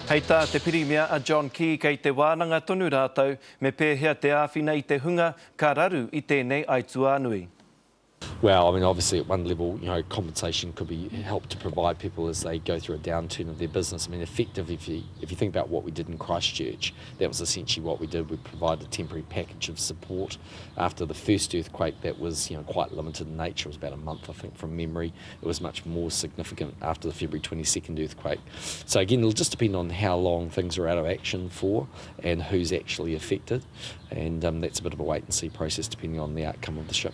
Hei tā te Pirimia a John Key kei te wānanga tonu rātou me pēhea te āwhina i te hunga ka raru i tēnei aituā nui. Well, I mean, obviously at one level, you know, compensation could be help to provide people as they go through a downturn of their business. I mean, effectively, if you, if you think about what we did in Christchurch, that was essentially what we did. We provided a temporary package of support after the first earthquake that was, you know, quite limited in nature. It was about a month, I think, from memory. It was much more significant after the February 22nd earthquake. So again, it'll just depend on how long things are out of action for and who's actually affected. And um, that's a bit of a wait and see process depending on the outcome of the ship.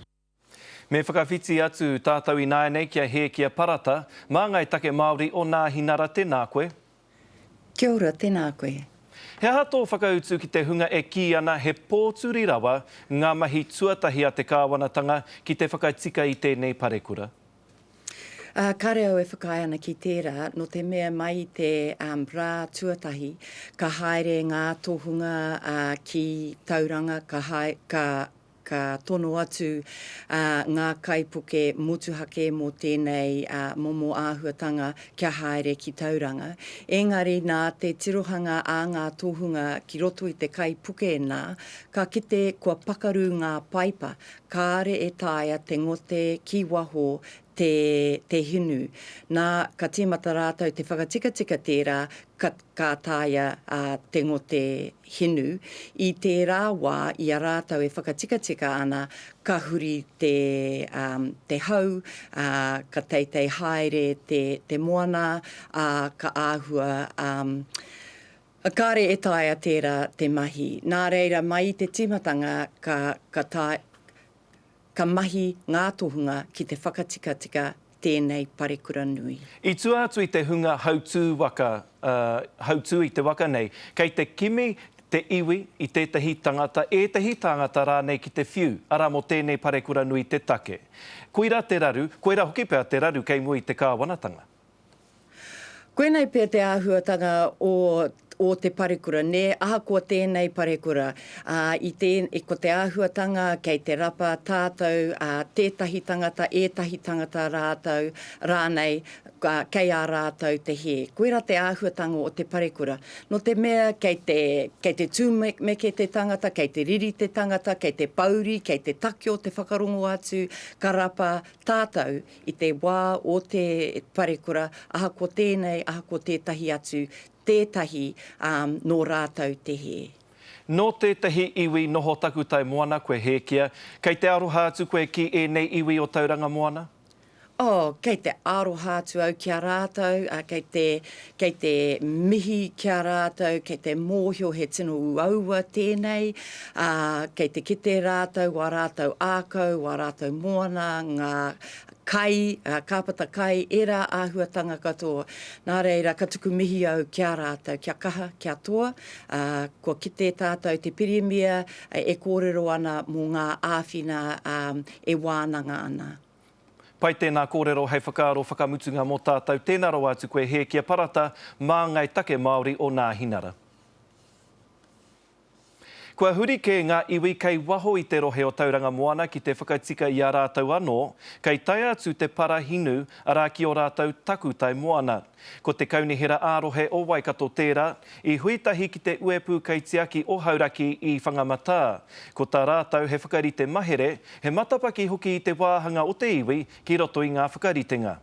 Me whakawhiti atu tātou ināianei ki a Hēkia Parata, māngai take Māori o Nāhinara, tēnā koe. Kia ora, tēnā koe. He aha tō whakautu ki te hunga e kī ana he pōturi rawa ngā mahi tuatahi a te kāwanatanga ki te whakatika i tēnei parekura? Ā, kāre au e whakaae ana ki tērā, nō te mea mai i te rā tuatahi, ka haere ngā tohunga ki Tauranga, ka hae, ka, ka tono atu ngā kaipuke motuhake mō tēnei momo āhuatanga kia haere ki Tauranga. Engari nā te tirohanga a ngā tohunga ki roto i te kaipuke nā, ka kite kua pakaru ngā paipa, kāre e taea te ngote ki waho te, te hinu. Nā, ka tīmata rātou te whakatikatika tērā, ka, ka taea a, te ngote hinu. I tērā wā, i a rātou e whakatikatika ana, ka huri te, ā, te hau, ā, ka teitei haere te, te moana, ā, ka āhua, ā, kāre e taea tērā te mahi. Nā reira, mai i te tīmatanga, ka, ka tae, Ka mahi ngā tohunga ki te whakatikatika tēnei parekura nui. I tua atu i te hunga hautū waka, hautū i te waka nei, kei te kimi te iwi i tētahi tangata, ētahi tāngata rānei ki te whiu, arā mō tēnei parekura nui te take. Koirā te raru, koirā hoki pea te raru kei mua i te kāwanatanga. Koinei pea te āhuatanga o o te parekura, nē, ahakoa tēnei parekura, ā, i tē, ko te āhuatanga kei te rapa tātou, ā, tētahi tangata, ētahi tangata rātou, rānei, ā, kei a rātou te hē. Koirā te āhuatanga o te parekura. Nō te mea kei te, kei te tūmeke te tangata, kei te riri te tangata, kei te pouri, kei te takeo te whakarongo atu, ka rapa tātou i te wā o te parekura, ahakoa tēnei, ahakoa tētahi atu, tētahi, ā, nō rātou te hē. Nō tētahi iwi noho takutai moana koe Hēkia, kei te aroha atu koe ki ēnei iwi o Tauranga Moana? Oh, kei te aroha atu au ki a rātou, ā, kei te, kei te mihi ki a rātou, kei te mōhio he tino uaua tēnei, ā, kei te kite rātou wā rātou ākau, wā rātou moana, ngā kai, ā, kāpata kai, ērā āhuatanga katoa. Nā reira, ka tuku mihi au ki a rātou, kia kaha, kia toa, ā, kua kite tātou te Pirimia e kōrero ana mō ngā āwhina, ā, e wānanga ana. Pai tēnā kōrero hei whakaaro whakamutunga mō tātou. Tēnā rawa atu koe Hēkia Parata, māngai take Māori o Nāhinara. Kua huri kē ngā iwi kei waho i te rohe o Tauranga Moana ki te whakatika i a rātou anō, kei tae atu te para hinu, arā ki ō rātou takutai moana. Ko te Kaunihera ā-Rohe o Waikato tērā, i hui tahi ki te Uepū Kaitiaki o Hauraki i Whangamatā. Ko tā rātou he whakarite mahere, he matapaki hoki i te wāhanga o te iwi ki roto i ngā whakaritenga.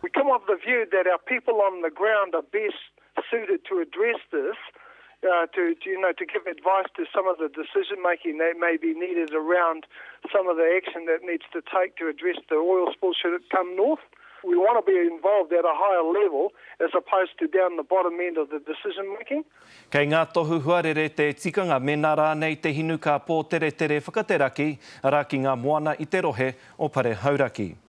We come of the view that our people on the ground are best suited to address this, uh, to, to, you know, to give advice to some of the decision making that may be needed around some of the action that needs to take to address the oil spill should it come north. We want to be involved at a higher level as opposed to down the bottom end of the decision making. Kei ngā tohu huarere te tikanga mēnā rānei te hinu ka pōteretere whakateraki, arā ki ngā moana i te rohe o Pare Hauraki.